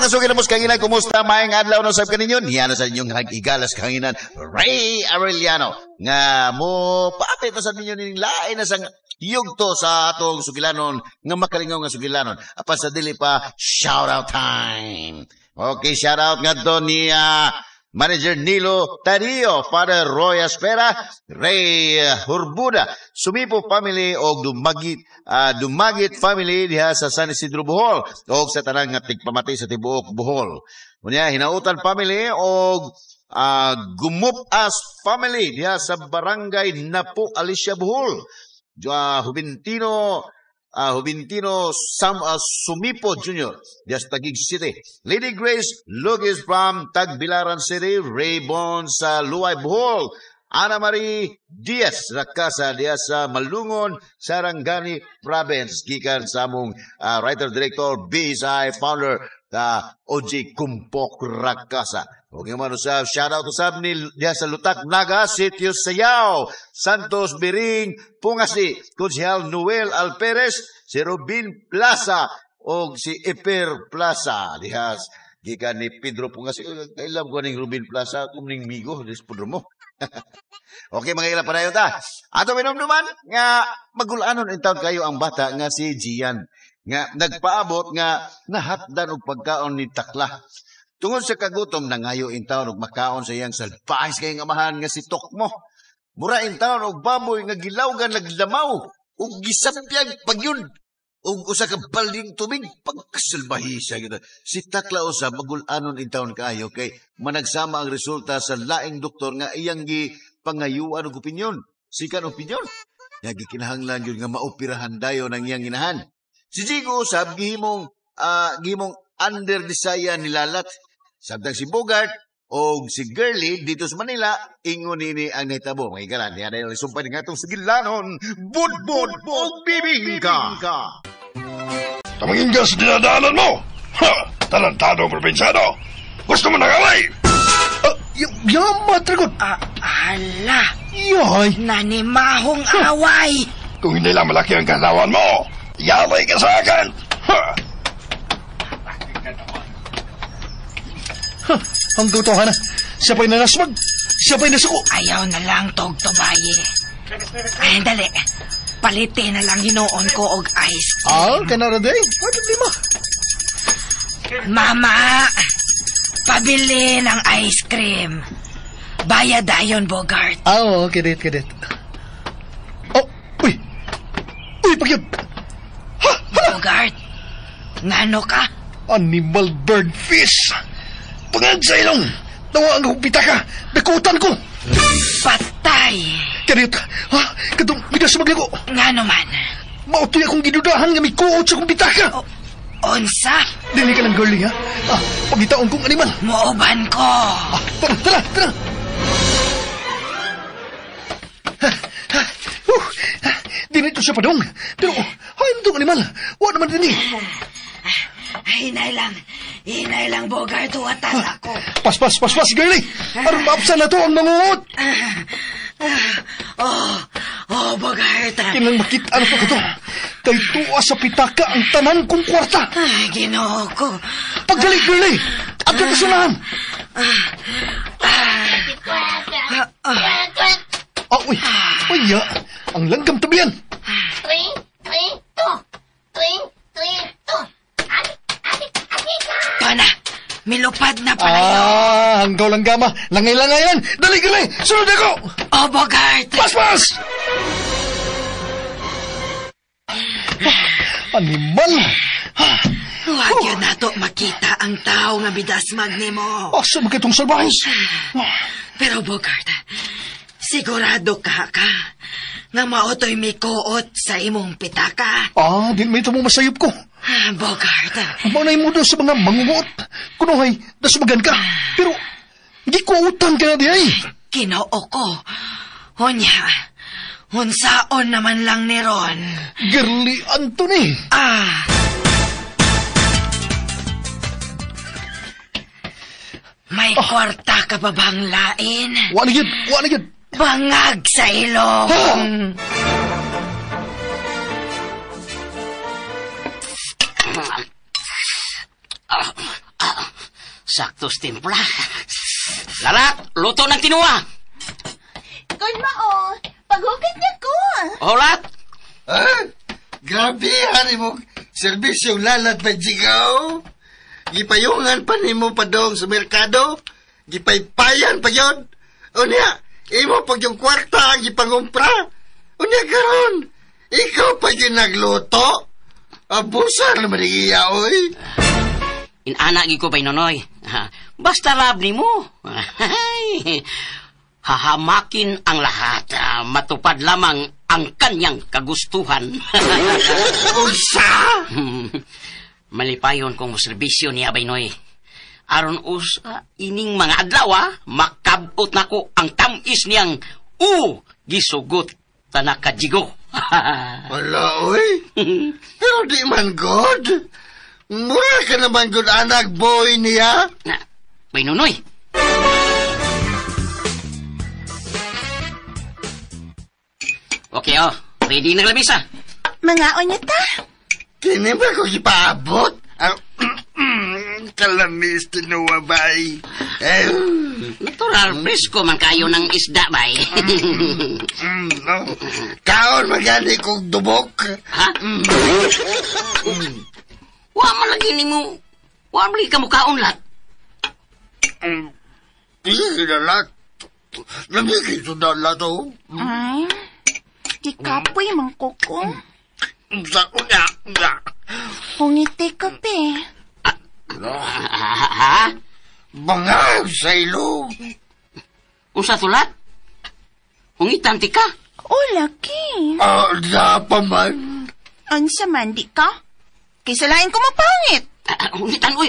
Mga sugid mo sa kahanginan, kumusta? Maayong adlaw na sab kaninyo. Niya na sa inyong higalas kahanginan, Ray Arellano. Nga mo paapit na sa ninyo ning lain na sang yugto sa atong sugilanon, nga makalingaw nga sugilanon. Apan sa dili pa, shout out time. Okay, shout out ngadto ni Manager Nilo Tario, Father Roy Aspera, Ray Hurbuda, Sumipo family og Dumagit family diha sa San Isidro, Bohol, og sa tanang nga tigpamati sa tibuok Bohol. Unya, Hinautan family og Gumupas family diha sa Barangay Napo, Alicia, Bohol. Juventino Sumipo Jr. diha sa Taguig City. Lady Grace Lugis from Tagbilaran City, Raybon sa Luay, Bohol. Ana Marie Diaz Rakasa diha sa Malungon, Sarangani Province. Gikan sa among writer-director, BSI founder, OJ Kumpok Rakasa. Okay man usab, shout out usab ni diha sa Lutak Naga, Sitio Sayaw, Santos Biring, Pungasi, Konsehal Noel Alperes, si Robin Plaza, og si Eper Plaza diha gikan ni Pedro Pungasi. Kailam ko ning Robin Plaza, kung ning migo, dis mo. Okay, mga ila, padayon ta. Ato minumduman nga magulanon intawon kayo ang bata nga si Gian nga nagpaabot nga nahatdan og pagkaon ni Takla. Tungod sa kagutom, nangayo intawon og makaon sa iyang salbahis kay amahan nga si Tokmo. Mura intawon og baboy nga gilawgan naglamaw ug gisapyag pagyud ug usa ka balding tubig, pagkasalbahi siya gyud. Si Takla usa magulanon intawon kaayo kay managsama ang resulta sa laing doktor nga iyang gi pangayuan og opinyon. Sikan opinyon. Nga gikinahanglan gyud nga maoperahan dayon ang iyang inahan. Si Jigo usab gihimong under desire ni Lalat. Samtang si Bogart o si Girlie dito sa Manila, ingon nini ang nahitabo. Mga higala, niya na yung sumpay nga itong sugilanon, budbud o bibingka. Tumingin ka sa dinadaanan mo! Ha! Tarantadong probinsyano! Gusto mo ng away? Yama, Dragon! Ah, ala, Yay! nanimahong away. Kung hindi lang malaki ang katawan mo, yalay ka sa akin! Ha! Ha, ang katotohanan. Siya pa'y nanasmag. Siya pa'y nasuko. Ayaw na lang, togtobaye. Ay, dali. Palitin na lang hinuon ko og ice cream. Ah, kanara day. Ay, problema. Mama, pabili ng ice cream. Bayad dayon, Bogart. Ah, oo, kadit, kadit. Oh, uy! Uy, pagyud! Ha! Hala! Bogart, ngano ka? Animal bird fish! Pangag sa ilong! Nawa ang pitaka! Dakutan ko! Patay! Kadit, ha? Katong midas maglago! Ngano man? Mautoy akong gidudahan nga may kuot sa akong pitaka! Unsa? Dili ka lang, girlie, ha? Ah, pagitaon kong animal! Muuban ko. Ah, tara, tara, tara! Ha, ha, ha, dili to siya padong. Pero, hay itong animal. Wa naman din eh. Hinay lang. Hinay lang, Bogart. Huwatan ako. Paspas, paspas, girlie! Aron maapsan na to ang manguot! Oh, Bogart. Kinang makita na to ko to. Kay tuwa sa pitaka ang tanan kong kwarta. Ay, Ginoo ko. Pagdali, girlie! At yung kasunahan! Ah, uy! Uy, ya! Ang langgam tabian! 3, 3, 2. 3, 3, 2. Ati, ati, ati ka. Ito na. Milupad na pala yun. Ah, hanggaw langgama. Langay-langayan! Dali, girlie! Sunod ako! Oh, Bogart. Paspas! Animal! Huwag yun nato makita ang tao nga bidasmag nimo. Asa man kitong salbahis? Pero Bogart, sigurado ka ka nga maotoy mikuot sa imong pitaka. Ah, di may mo masayop ko. Ah, Bogart, Mao na mo sa mga mangunguot. Kunuhay, dasmagan ka. Pero, gikuutan ka na di ay. Ginoo ko. Unya, unsaon naman lang ni Ron. Girlie Anthony. Ah! May kwarta ka pa bang lain? Wa na gyud, wa na gyud. Bangag sa ilong! Sakto timpla. Lalat, luto ng tinuwa. Kun mao, paghukit niya ko. Olat. Ha? Grabe, hani mo. Serbisyong lalat pa, Jigaw. Gipayungan pa nimo padong sa merkado. Gipaypayan pa yun. Unya, imo pag yung kwarta ang gipangumpra. Unya karon, ikaw pa yung nagluto. Abusar naman iya, oy. Inana gi ko bay Nonoy. Basta lab nimo. Hahamakin ang lahat. Matupad lamang ang kanyang kagustuhan. Unsa? Malipayon kong serbisyo niya bay Noy. Aron usa ining mga adlaw, makabot nako ang tamis niyang gisugot tanakajigo. Wala, oy. Pero di man god. Mura ka naman good anak boy niya. Na, bay Nonoy. Okay, oh. Ready na lamisa. Mga onya ta. Kini ba ko ipaabot? Kalamis tinuwa, bay. Natural, presko man kayo ng isda, bay. No. Kaon magani kong dubok. Ha? Wa man lagi nimo. Wa man lagi ka mukaon lat. Hindi na lat. Lamigay ito na lat, oh. Ay, di kapoy mang kuko. Sa unya, unya. Pungiti ka, pe. Ha? Bangag sa ilong. Usa tulat? Hungitan ti ka? O, laki. Da pa man. Unsa man, di ka? Kaysa lain ko mapangit. Hungitan, uy.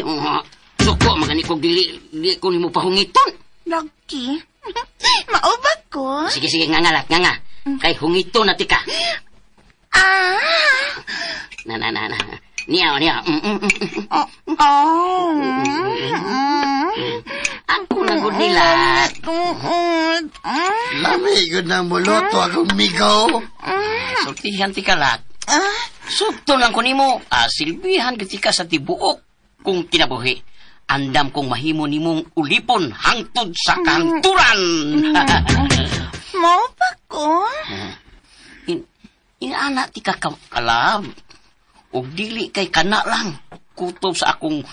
Suko, magani ko dili ko nimo pahungiton. Laki. Mauba ko. Sige, sige, nga nga, nga nga. Kay hungiton na ti ka. Ah. Na, na, na, na. Niya, niya. Oh, oh. Ako na gud nila. Lami gud nang muluto akong migaw. Sultihan ti kalat. Sugto lang ko nimo. Silbihan gid ka sa tibuok kung kinabuhi. Andam kong mahimo nimong ulipon hangtod sa kahangturan. Mao pa ko? Inaana ti ka kalab. Og dili kay kana lang. Kutob sa akong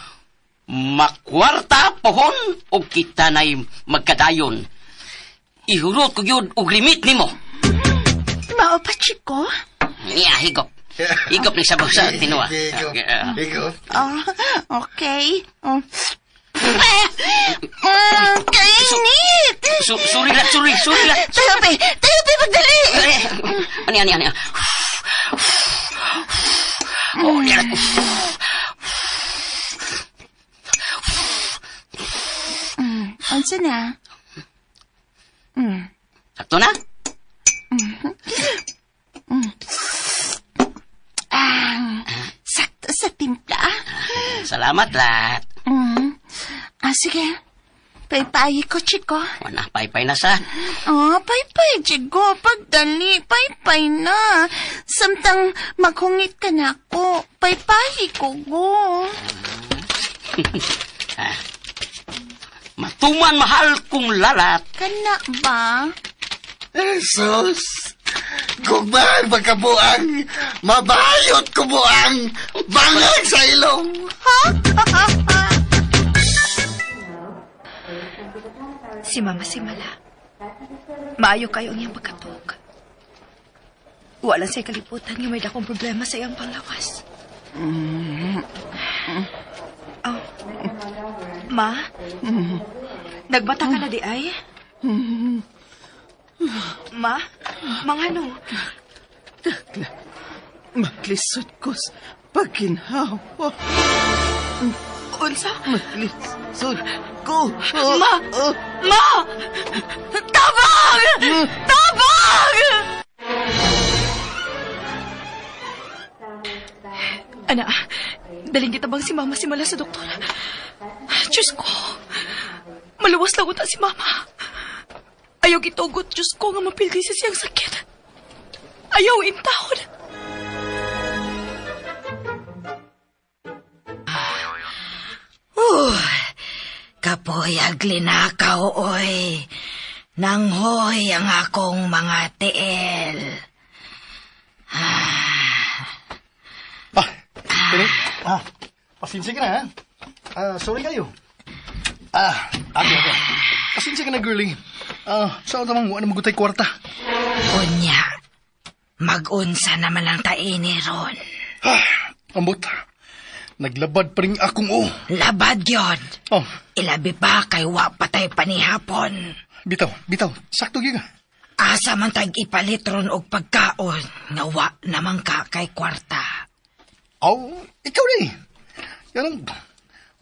makwarta pohon og kita na'y magkadayon. Ihurot ko yun og limit nimo. Mao pa, Chico? Niya, higop. Higop ni sabaw sa tinuwa. Higop. Higop. Oh, okay. Kainit! Suri lang, suri, suri lang. Tayo, pe! Tayo, pe, pagdali! Ani, ani, ani. Oh, niya. Unsa na? Sakto na? Sakto sa timpla. Salamat, lahat. Sige. Paypay ko, Chico. Wala, paypay na sa. Oh, paypay, Chico. Pagdali, paypay na. Samtang maghungit ka na ako, paypay ko, go. Matuman mahal kong lalat. Kana ba? Jesus! Gugmaan pagkabuang, mabayot ko buang, bangag sa ilong. Ha? Si Mama Simala. Maayo kayo ang iyang pagkatog. Wala sa'y kalibutan nga may dakong problema sa iyang panglawas. Oh. Ma? Nagbata ka na di ay? Ma? Mangano? Takla, maglisod ko sa pagginhawa. Unsa? Maglisod ko. Ma! Ma! Tabang! Tabang! Ana, daling kita bang si Mama Simala sa doktor? Diyos ko, maluwas lang uta si Mama. Ayaw gitugot, Diyos ko, nga mapildi sa siyang sakit. Ayaw intahon. Kapoy aglinakaw, oy. Nanghoy ang akong mga tiil. Pasensya ka na, ha? Sorry kayo. Okay. Pasensya ka na, girlie. Saan tamang wala magutay kwarta? Unya, mag-unsa naman ang taini ron. Ambot, naglabad pa rin akong o. Labad yun. Oh. Ilabi pa kay wa patay panihapon. Bitaw, sakto gyud ka. Asa man tag ipalit ron og pagkaon nga wa naman ka kay kwarta. Aw, ikaw ni. Yan ang,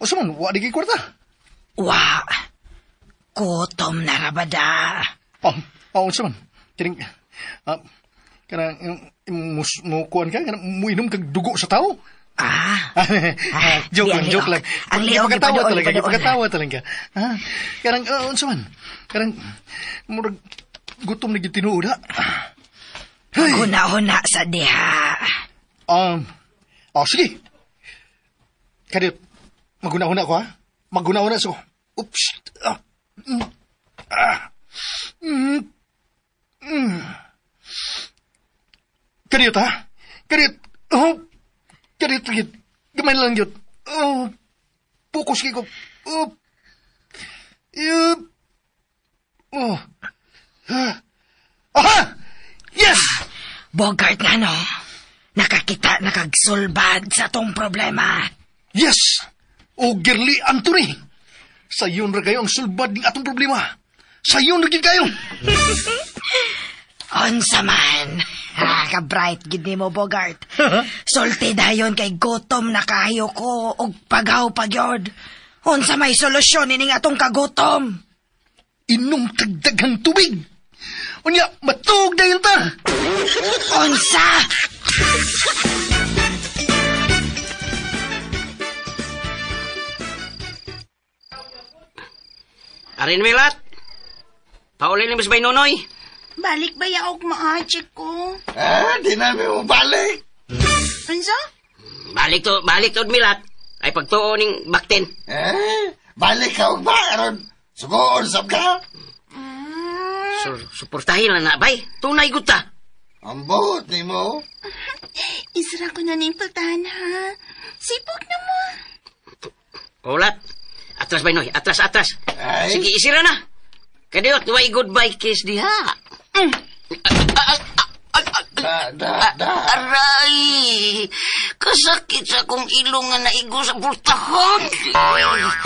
usa man, wa di kay kwarta. Wa. Gutom na rabada. Oh, unsa man. Kining, kanang, mukuan ka, kanang, muinom kag dugo sa tao. Joke lang, joke lang. Ang liog, Ipagkatawa ipadoon, talaga, ipadoon. ipagkatawa talaga. Kanang, unsa man, kanang, murag, gutom na gyud tinuod, ha? Huna-huna sa diha. Sige. Kadiyot, maghuna-huna ko, ha? Maghuna-huna so. Oops. Kadiyot, ha? Kadiyot. Oh. Kadiyot, kadiyot. Gamay lang yun. Oh. Focus kay ko. Oh. Yup. Oh. Aha! Yes! Bogart nga, no? Nakakita na kagsulbad sa tong problema. Yes! O Girly Anthony! Sayon ra kayo ang sulbad ng atong problema. Sayon ra gid kayo! Unsa man. Ka-bright gid nimo, Bogart. Sulti dayon kay gutom na kayo ko og pagaw pa gyud. Unsa may solusyon ining atong kagutom? Inom tagdaghang tubig. Unya, matuog dayon ta. Unsa? Arin Milat, pauli ni Miss Baynonoy. Balik ba yaog maachi ko? Di namin mo balik. Unsa? Balik to, Milat. Ay pagtuo ning bakten. Balik ka og ba aron sugoon sab ka? Suportahin lang na, bay. Tunay gud ta. Ang buot nimo. Isra ko na ning pultahan, ha? Sipog na mo. Ulat. Atras, Baynoy. Atras, atras. Ay. Sige, isira na. Kadiyot, way goodbye kiss diha. Da, da, da. Aray! Kasakit sa akong ilong nga naigo sa pultahan.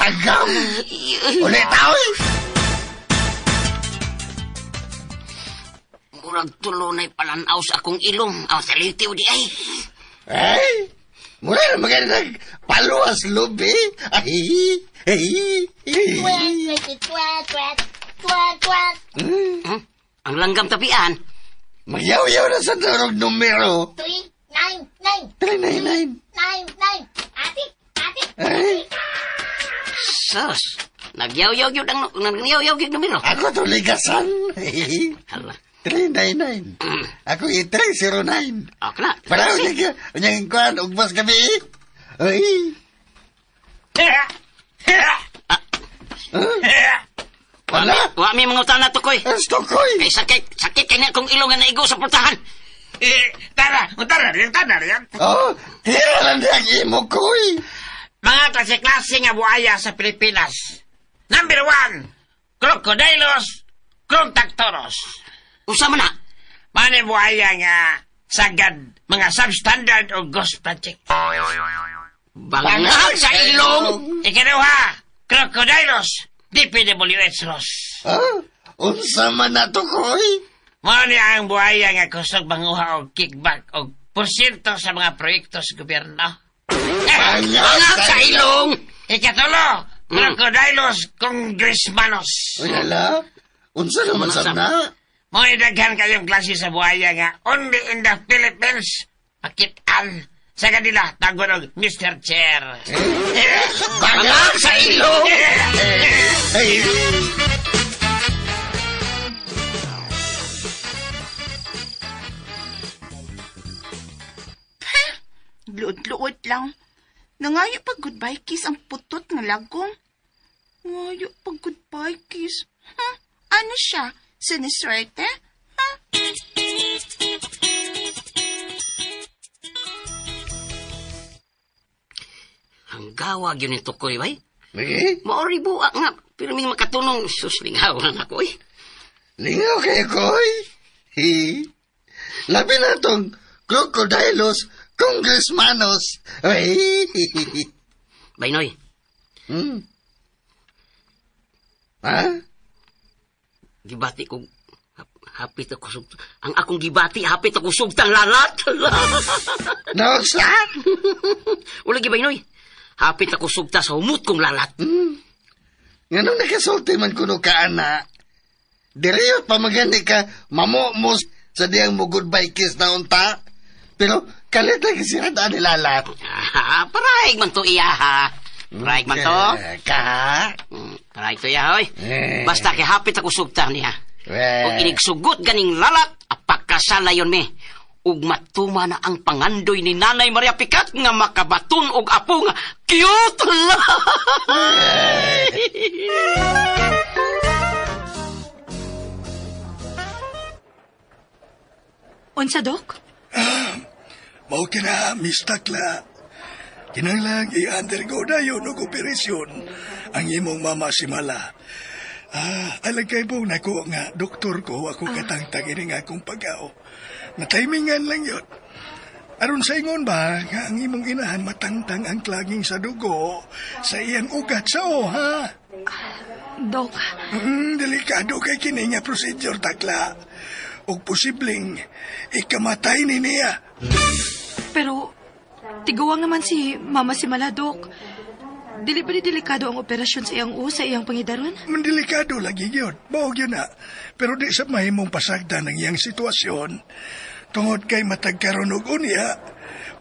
Tagam! Ulit, oy! Murag tulo na'y palanaw sa akong ilong. Aw, salitiw di ay. Ay! Mura na maganda nagpaluwas lubi. Ay! Ay! Hmm? Ang langgam tapian. Magyaw-yaw na sa turog numero. 399. 399. 99. Ate, ate. Ay! Sus! Nagyaw-yaw yun ang nagyaw-yaw yun numero. Ako to ligasan. Hala. 399. Ako i-309. Okay na. Para unyang unyang kuan ugbas kami. Ay! Wala. Wa mi mga utana to koy. Stokoy. Kay sakit kay na akong ilong nga naigo sa pultahan. Tara, tara, tara, yan. Oh, tira lang diyang imo koy. Mga klase-klase nga buhaya sa Pilipinas. Number 1, Crocodilos Contactoros. Usa man na. Mane buhaya nga sagad mga substandard o ghost project. Bangag sa ilong. Ikaduha, Crocodilos DPWH Ross. Ah, unsa man na to koy? Mao ni ang buhaya nga kusog manguha og kickback og porsyento sa mga proyekto sa gobyerno. Bangag sa ilong. Ikatulo, Crocodilos Congressmanos. Uy, hala. Unsa naman sab na? Mao ni daghan kayong klase sa buhaya nga only in the Philippines makitaan sa kanila tagon og Mr. Chair. Bangag sa ilong. Ay! Luod-luod lang. Nangayo pa goodbye kiss ang putot nga lagong. Ngayo pag goodbye kiss. Huh? Ano siya? Siniswerte? Huh? Ang gawag yun ito ko, bay. Lagi? Maori buak nga. Pero may makatunong suslingaw na ako, eh. Lingaw kayo, koy? Hi. Labi na itong crocodilos congressmanos. Ay. Baynoy. Hmm? Ha? Gibati ko hapit ako sugtang. Ang akong gibati, hapit ako sugtang lalat. Naunsa? Ula, Baynoy. Hapit ako sugta sa humot kong lalat. Hmm. Nganong nakasulti man kuno ka, ana? Diriyot pa magani ka, mamumos sa diyang mo goodbye kiss na unta. Pero kalit lang kasi ni lalat. Ah, paraig man to iya, ha? Paraig man to. Ka? Paraig to iya, hoy. Eh. Basta kay hapit ako sugta niya. Eh. O inigsugot ganing lalat, apakasala yon me. Ug matuma na ang pangandoy ni Nanay Maria Picat nga makabaton og apo nga cute. Unsa, Dok? Mao kina, Miss Takla. Kinahanglan i-undergo dayon og operasyon ang imong mama si Mala. Alag kay bong nako nga doktor ko ako katangtang ini nga akong pagao. Natimingan lang yun. Aron sa ingon ba nga ang imong inahan matangtang ang klaging sa dugo sa iyang ugat sa oha. Dok. Delikado kay kini nga procedure, Takla. Og posibleng ikamatay ni niya. Pero tiguang naman si Mama si Mala, Dok. Dili ba ni delikado ang operasyon sa iyang sa iyang pangidaron? Delikado lagi yun. Mao gyud na. Pero di sa mahimong pasagdan ang iyang sitwasyon. Tungod kay matagkaroon og unya,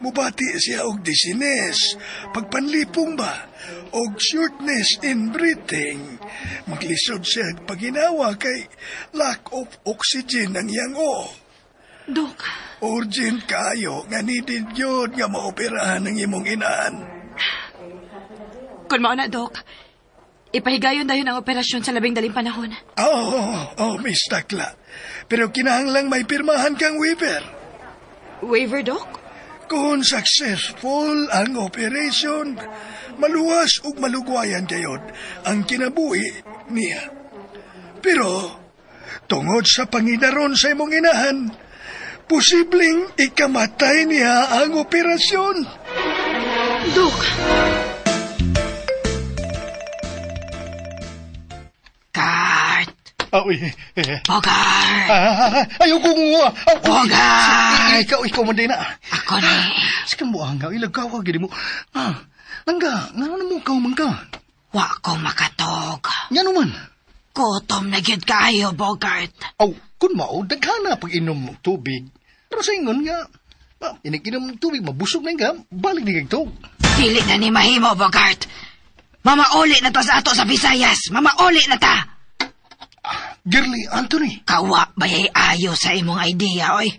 mubati siya og dizziness, pagpanlipong ba, og shortness in breathing. Maglisod siya og paginawa kay lack of oxygen ang iyang o. Dok. Urgent kayo nga needed yun nga maoperahan ang imong inaan. Kung mao na, Dok, ipahigayon dayon ang operasyon sa labing daling panahon. Oh, Miss Takla. Pero kinahanglang may pirmahan kang waiver. Waiver, Dok? Kung successful ang operation, maluwas ug malugwayan gayod ang kinabuhi niya. Pero, tungod sa pangidaron sa imong inahan, posibleng ikamatay niya ang operasyon. Dok! Cart! Uy. Bogart! Ayaw kong... Bogart! Ikaw man din na. Ako ni. Sige mo, ang ilagawa, gini mo. Langga, nga na mo ka man ka? Wa ko makatog. Nga naman? Gutom na gyud kaayo, Bogart. Aw, kun mao, daghana pag inom tubig. Pero sa ingon nga, inikinom tubig, mabusog na nga, balik ni kag. Dili na ni mahimo, Bogart. Mamauli na ta sa ato sa Visayas. Mamauli na ta. Girly Anthony. Kawa bayay ayo sa imong idea, oy.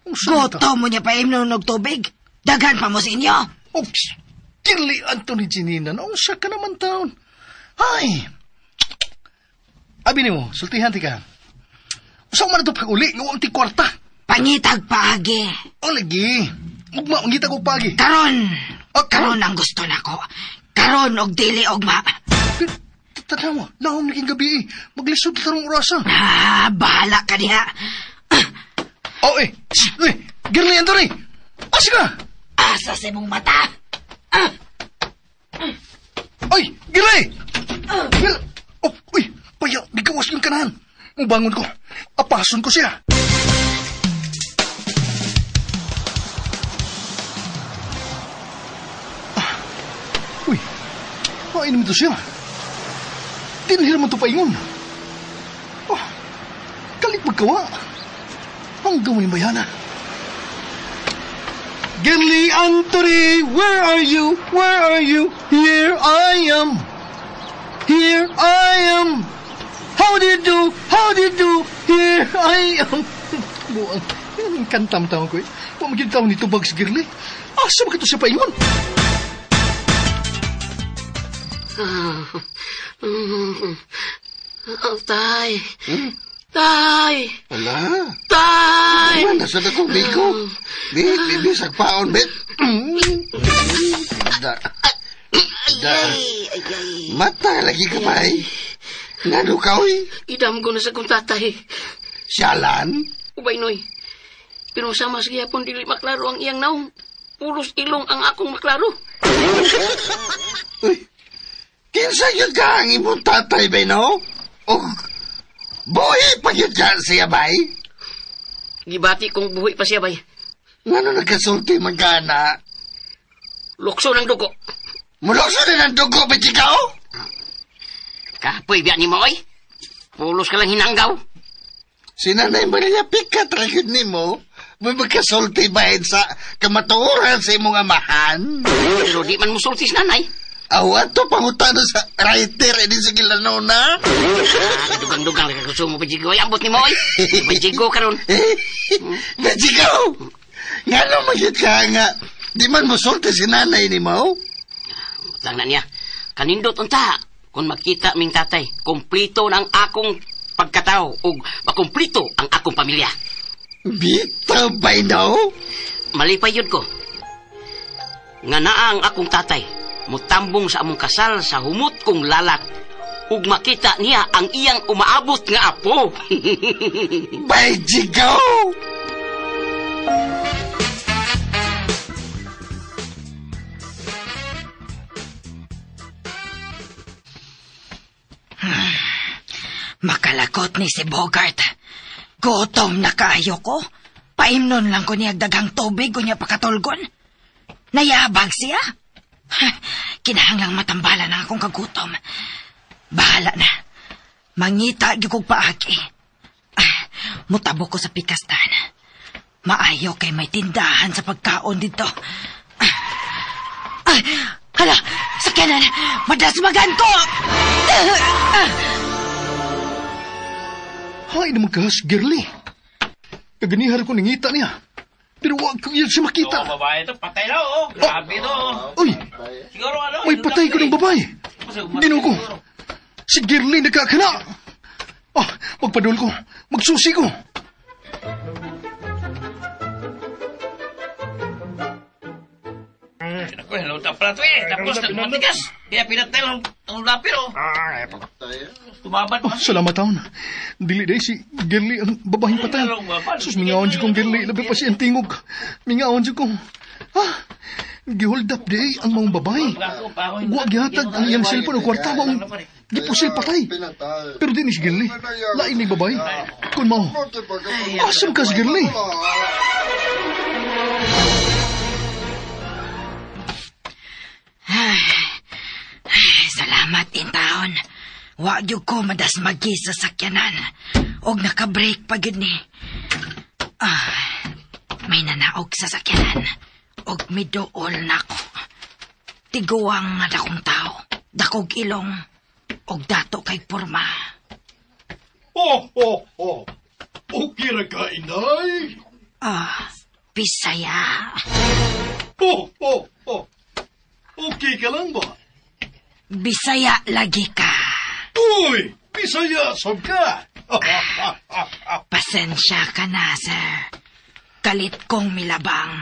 Gutom mo niya pa imnon og tubig. Daghan pa mo sa inyo. Oops. Girly Anthony Ginina, naunsa ka naman taon. Ay. Abi nimo, sultihan ti ka. Usa man ito pag-uli, nga ti kwarta. Pangitag paagi. O lagi. Ugma, ngita ko paagi. Karon. Karon ang gusto nako. Karon og dili ugma. Tanawa, lahom naging gabi eh. Maglisod tarong orasa. Bahala ka diha. Oh, eh. Uy, Girly Anthony. Asa ka? Asa sa imong mata? Ay, Girly! Girly! Oh, uy, paya, gigawas yung kanahan. Mubangon ko. Apason ko siya. Uy, mainom ito siya. Dinhira mo ito paingon. Oh, kalit magkawa. Ang gawin bayana. Girly Anthony, where are you? Where are you? Here I am. Here I am. How do you do? How do you do? Here I am. Buang, yan ang kantam taon ko eh. Pamagin taon nito bags, Girly. Asa ba ito siya paingon? Tay. Tay. Ala. Tay. Man, nasa na kong biko. Bi, bisag paon, bi. Da. Da. Mata lagi ka, bay. Ngano ka, oy? Idam ko na sa kong tatay. Sialan? Ubay, Noy. Pero sa mas gihapon dili maklaro ang iyang naong. Pulos ilong ang akong maklaro. Uy, kinsa yun ka ang imong tatay, bay, no? O, buhi pa yun ka siya, bay? Gibati kong buhi pa siya, bay. Ngano nagkasulti man ka na? Lukso ng dugo. Mulukso din ang dugo, bay, ikaw? Kapoy, biya ni mo, oy. Pulos ka lang hinanggaw. Si Nanay Maria Pica, tragod ni mo, may magkasulti bahin sa kamatuoran sa imong amahan. Pero di man musulti si nanay. Awa to, pangutano sa writer, ini sa Gilanona. Dugang-dugang lang kagusto mo, Pajigo. Ay, ambot ni mo, oy. Pajigo karon. Pajigo! Nga no, magyot ka nga. Di man musulti si nanay ni mo? Lang na niya. Kanindot unta. Kung makita ming tatay, kumplito ng akong pagkatao ug makumplito ang akong pamilya. Bitaw ba no? Malipay yun ko. Nga naa ang akong tatay, mutambong sa among kasal sa humot kong lalat ug makita niya ang iyang umaabot nga apo. Bay, jigaw! Makalakot ni si Bogart. Gutom na kaayo ko. Paimnon lang ko niya daghang tubig ko niya pakatulgon. Nayabag siya. Kinahanglang matambala na akong kagutom. Bahala na. Mangita gyud kog paagi. Mutabo ko sa pikastan. Maayo kay may tindahan sa pagkaon dito. Hala! Sakyanan! Madasmagan ko! Hay naman kahas, girly. Kaganihar ko nangita niya. Pero wag ko yan siya makita. Oo, babae ito. Patay na, oh. Grabe ito. Uy! Siguro, ano? May patay ko ng babae. Dino ko. Si Girly nagkakana. Ah, magpadol ko. Magsusi ko. Ako, haluta pala ito eh. Tapos, nagmatigas. Kaya pinatay lang ang lapir, oh. Tumabad pa. Oh, salamat taon. Dili day si Girly ang babahing patay. Sus, mingaon siya kong Girly. Labi pa siyang tingog. Mingaon siya kong... Ah, gihold up day ang mga babae. Wa gihatag ang iyang cellphone o kwarta. Maong gipusil patay. Pero di ni si Girly. Lain ni babae. Kung mao, asam ka si Girly. Ay, salamat in taon. Wa gyud ko madasmagi sa sakyanan. Og naka-break pa gyud ni. May nanaog sa sakyanan. Og miduol nako. Tiguang nga dakong tao. Dakog ilong. Og dato kay porma. Oh, oh, oh. Okay ra ka, inay. Bisaya. Oh, oh, oh. Okay ka lang ba? Bisaya lagi ka. Uy! Bisaya, sab ka! Pasensya ka na, sir. Kalit kong milabang.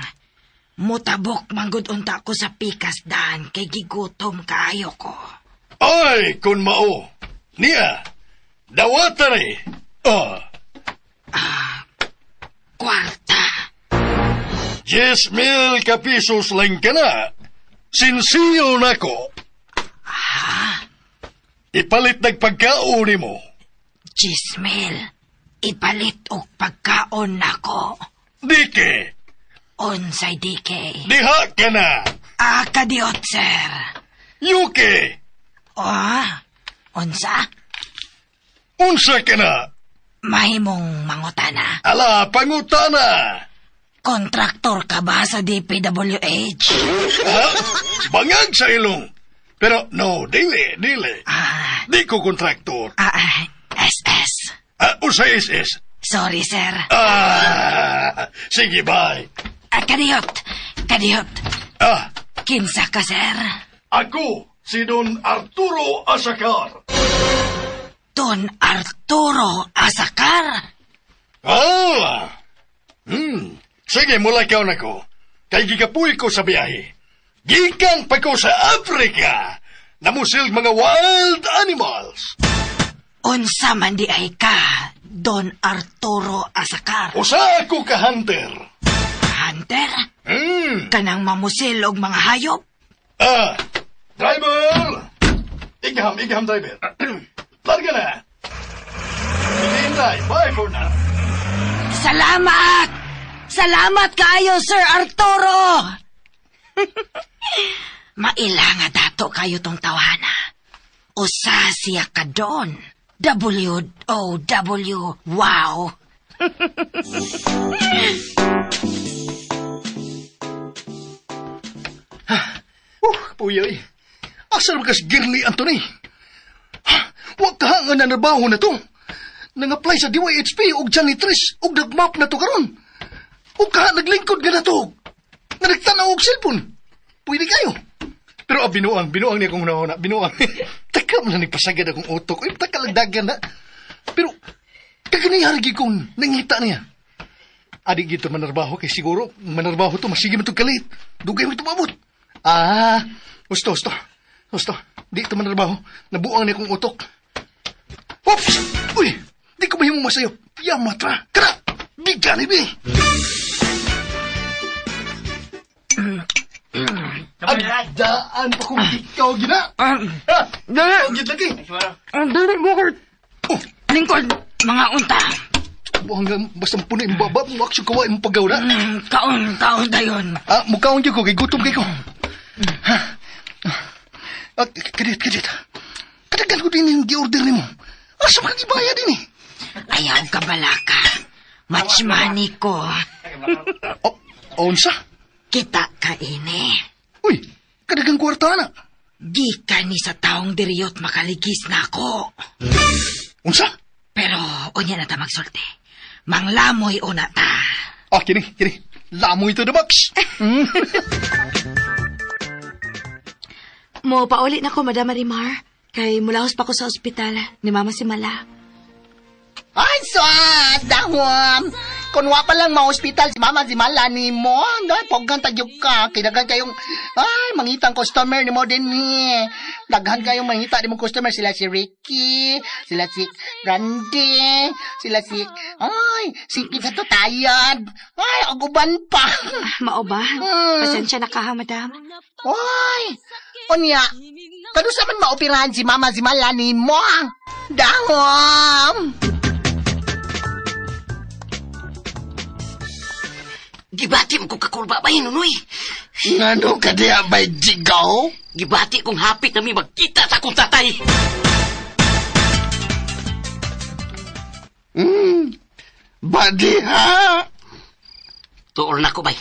Mutabok manggod unta ko sa pikas daan kay gigutom kaayo ko. Ay, kun mao. Niya, dawatan eh. Kwarta. 10,000 ka pesos lang ka na. Sinsiyo na ko. Ha? Ipalit nagpagkaon mo. 10,000. Ipalit og pagkaon nako. Dike. Unsay dike? Diha ka na. Kadiot, sir. Yuki. Unsa? Unsa ka na? Mahimong mangutana. Ala, pangutana. Kontraktor ka ba sa DPWH? Ha? Bangag sa ilong. Pero no, dili. Di ko kontraktor. SS. Unsa SS? Sorry, sir. Sige, bye. Kadiyot. Kinsa ka, sir? Ako, Si Don Arturo Asakar. Don Arturo Asakar? Ah! Sige, mula ka na ko. Kay gikapuy ko sa biyahe. Gikan pa ko sa Africa. Namusil mga wild animals. Unsa man di ay ka, Don Arturo Asakar? Usa ako ka hunter. Hunter? Kanang mamusil og mga hayop? Ah, driver! Igaham, igaham, driver. Larga na. Sige, Inday. Bye for now. Salamat! Salamat kayo, Sir Arturo! Maila nga dato kayo tong tawhana. Usa siya ka doon. W-O-W, wow! Puyoy. Asa naman kas Girly Anthony? Ha? Wa ka nga nanarbaho na to. Nang-apply sa DYHP og janitress og nagmap na to karon. O ka naglingkod nga na to. Nga nagtanaw og cellphone. Pwede kayo. Pero binuang niya kung una-una. Binuang. Taka mo na nagpasagad akong utok. Uy, taka lang dagan na. Pero, kaganihar gi kong nangita niya. Adi gito manarbaho kay siguro, manarbaho to, masige man itong kalit. Dugay mo ito maabot. Ah, gusto. Di ito manarbaho. Nabuang niya kong utok. Oops! Uy! Di ko mahimong masayop. Yamatra! Kara! Bigan, ibi! Agdaan pa kung ikaw gina! Dali! Gid lagi! Dali, Bogart! Lingkod, mga unta! Buhang basta puno yung baba, aksyon kawa yung paggaw na. Kaon tayon. Ah, mukhaon dyan ko, kay gutom kay ko. Ha? Kadit. Kadagan ko din yung gi-order ni mo. Asa makagibaya din eh. Ayaw ka balaka. Much money ko. Oh, unsa? Kita ka ini. Uy, kadagang kwarta na. Gikan ni sa taong diriyot makaligis na ako. Unsa? Pero unya na ta magsulti. Manglamoy una ta. Ah, kini. Lamoy to the box. Mo pauli na ko, Madam Marimar. Kay mulahos pa ko sa ospital ni Mama si Mala. Ay, sus! Dahom! Kung wa pa lang ma-hospital si Mama si Mala ni mo, dahil poggan tagyog ka. Kinagan kayong, ay, mangitang customer ni mo din ni. Daghan kayong mangita ni mong customer. Sila si Ricky, sila si Randy, sila si, ay, si Pizza to Tayad. Ay, aguban pa. Mao ba? Pasensya na ka ha, madam. Ay, unya, kanusa man maoperahan si Mama si Mala ni mo? Dahom! Gibati mo kong kakulba ba yun, Nunoy? Ngano ka diya ba'y jigaw? Gibati kong hapit na may magkita sa akong tatay. Badi ha? Tuol na ko, bay.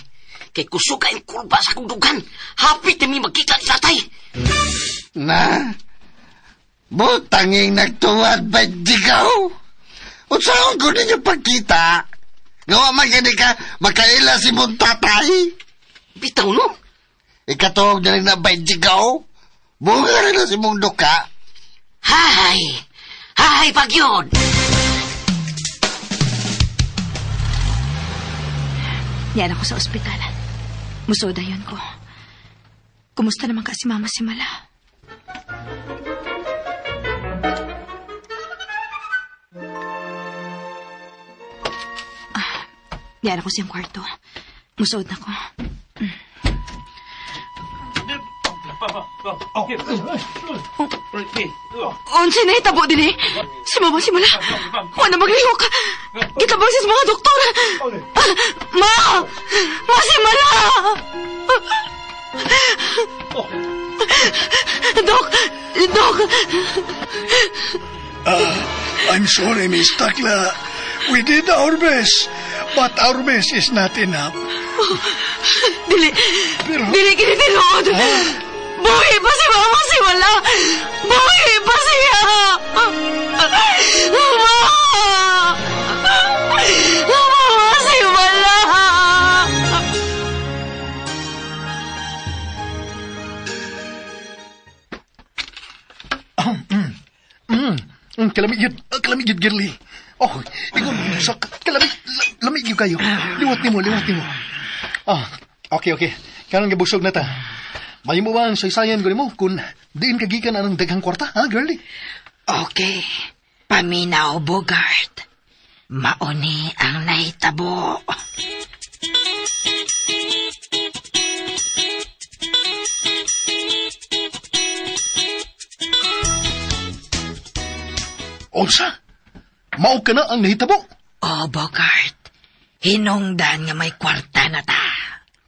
Kay kusog kayong kulba sa akong dugan. Hapit na may magkita sa tatay. Na? Butanging nagtuwad ba'y jigaw? Unsaon ko ninyo pagkita? Gawa man gani ka, makaila si mong tatay. Bitaw, no? Ikatuog na rin na ba'y jigaw? Bunga rin na si mong duka. Hay! Hay, pag yun! Niyan ako sa ospital. Musoda yun ko. Kumusta naman ka si Mama si Mala? Niyan ako siyang kwarto. Musood na ko. Unsa na itabo din eh? Si Mama si Mala. Wala maglihok. Gitabang siya sa mga doktor. Ma! Ma si Mala! Dok! Dok! I'm sorry, Miss Takla. We did our best, but our best is not enough. Dili, Pero, dili kinitinuod. Buhi pa si Mama si Wala. Buhi pa siya. Ma! Mama si Wala. Kalami yun. Kalami yun, girly. Oh, ingon, sa kalami, lamig yun kayo. Liwat nimo, liwat nimo. Ah, okay, okay. Karon gibusog na ta. May mo ba ang saysayan ko nimo kung diin ka gikan anang daghang kwarta, ha, girly? Okay. Paminaw, Bogart. Mauni ang nahitabo. Unsa? Mao ka na ang nahitabo? Oh, Bogart. Hinungdan nga may kwarta na ta.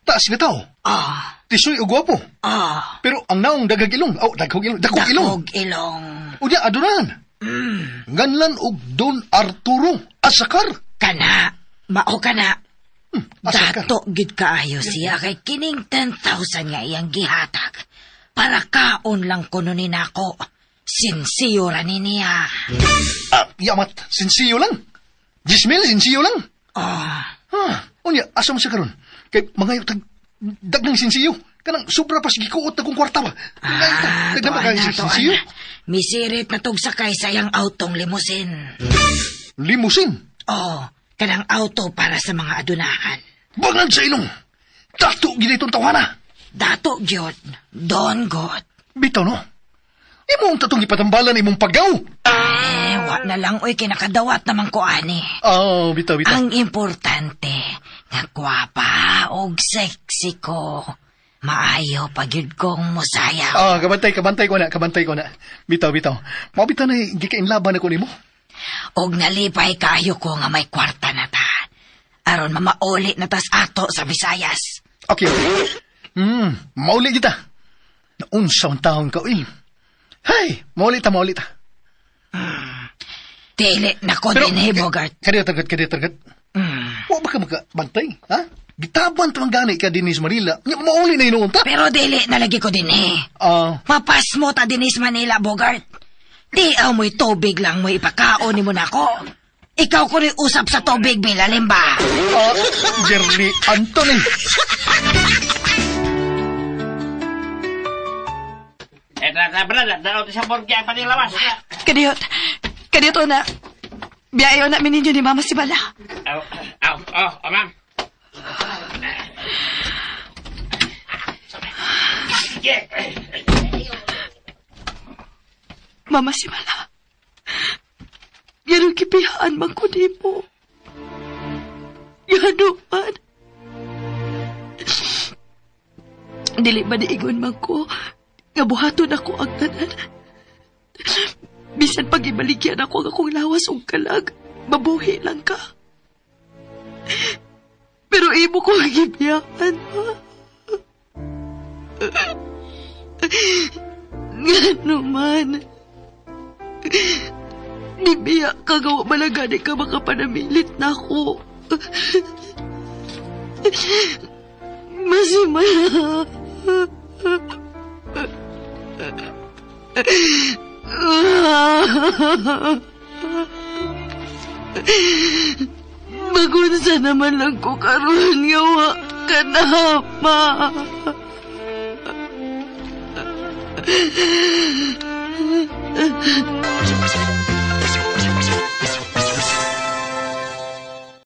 Taas nga tao? Oh. Tisoy o gwapo? Oh. Pero ang naong dagag ilong. Oh, dagog ilong. Dagog ilong. Dagog ilong. Unya, adunan. Nganlan og Don Arturo Asakar. Kana. Mao ka na. Asakar. Dato gid kaayo siya kay kining 10,000 nga iyang gihatag. Para kaon lang kuno ni nako. Sinsiyo ra ni niya. Ah, yamat. Sinsiyo lang. 10,000, sinsiyo lang. Oh. Ah, unya, asa mo siya karon? Kay mga tag dagnang sinsiyo. Kanang sobra pas gikuot na kong kwarta ba. Ah, Dagnan ba kayo sinsiyo? Misirit na tug sakay sa iyang autong limusin. Limusin? Oh, kanang auto para sa mga adunahan. Bangag sa ilong. Dato gid itong tawhana. Dato gyud. Don God. Bitaw no. Imo ang tatong ipatambalan imong paggaw. Eh, wa na lang oy kinakadawat naman ko ani. Oh, bitaw bitaw. Ang importante, nga gwapa og sexy ko. Maayo pa gyud kong mosayaw. Ah, kabantay ko na. Bitaw bitaw. Mao bitaw na gikainlaban ako nimo. Og nalipay kaayo ko nga may kwarta na ta. Aron mamauli na tas ato sa Visayas. Okay. Mauli kita. Naunsa ang taon ka, uy. Hey, mauli ta. Dili na ko din, eh, Bogart. Kadiyo targat. Wa ba ka makabantay, ha? Gitaban tamang gani ka din sa Manila. Mauli na inuunta. Pero dili na lagi ko din, eh. Mapasmo ta din sa Manila, Bogart. Di aw mo'y tubig lang mo'y ipakaon ni mo na ko. Ikaw ko rin usap sa tubig, bilalim ba? Jerry Anthony. Kadiyot. Kadiyot, na. Biyayo na mininyo ni Mama si Bala. Oh, ma'am. Mama si Bala. Yan ang kipihaan man ko di mo. Yan man. Dili ba diingon man ko nga buhaton ako ang tanan. Bisan pag ibaligyan ako ang akong lawas og kalag, mabuhi lang ka. Pero imo ko ang gibiyahan, ma. Ngano man. Nibiya ka gawa malagani ka makapanamilit na ako. Masimala. Magunsa naman lang ko karon nga wa ka na, ma.